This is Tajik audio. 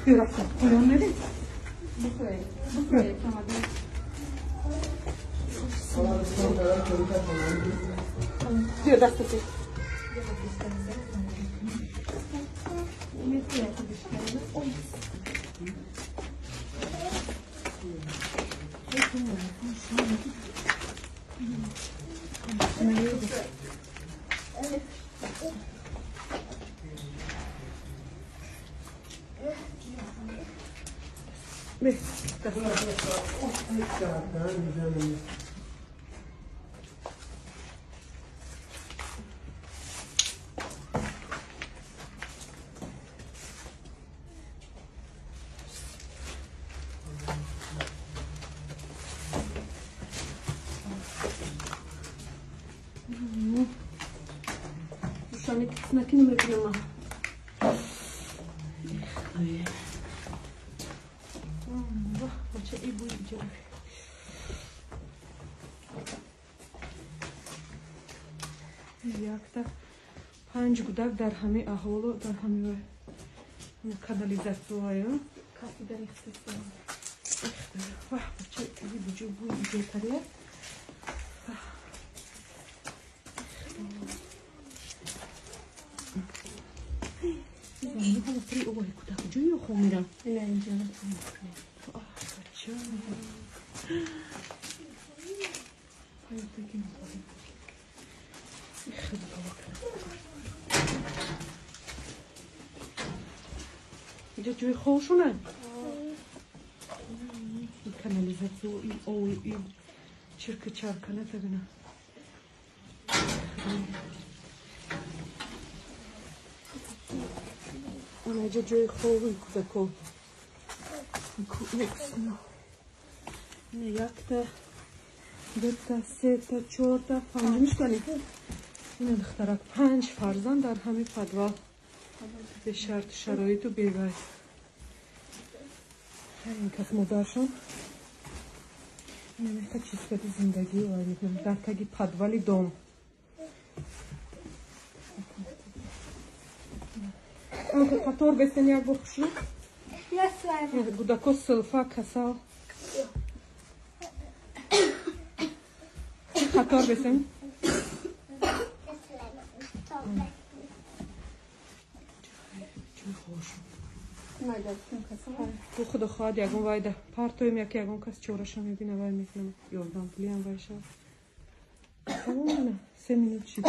Бирафтам. Поён мерем? Биё дастати. Якта панҷ гудак дар ҳамаи аҳолу дар ҳамаи канализатсияю ваҳ бача буҷу буй бетария. Куҷои хо мирам? Ина инҷа. Бача. Инҷа ҷои хобшона? Канализатсия, и ов, и чирки чаркана табина. Онаҷа ҷои хоби кӯдако. Якта, дута, сета, чорта, панҷ миштани. Ина духтарак панҷ фарзанд дар ҳамин подвал. Бе шарту шароиту бевай. Ин кас модаршон. Ина чиз кади зиндагӣ вай мекунам. Дар таги подвали дом. Қатор бестен як бор хушрӯ. Гудако силфа касал. Қатор бестен. Ту худо хоҳад ягон вайда партоем яке ягон кас чораша мебина вай мекунам. Ёрдам пулиам вай шавад. 3 минут шид.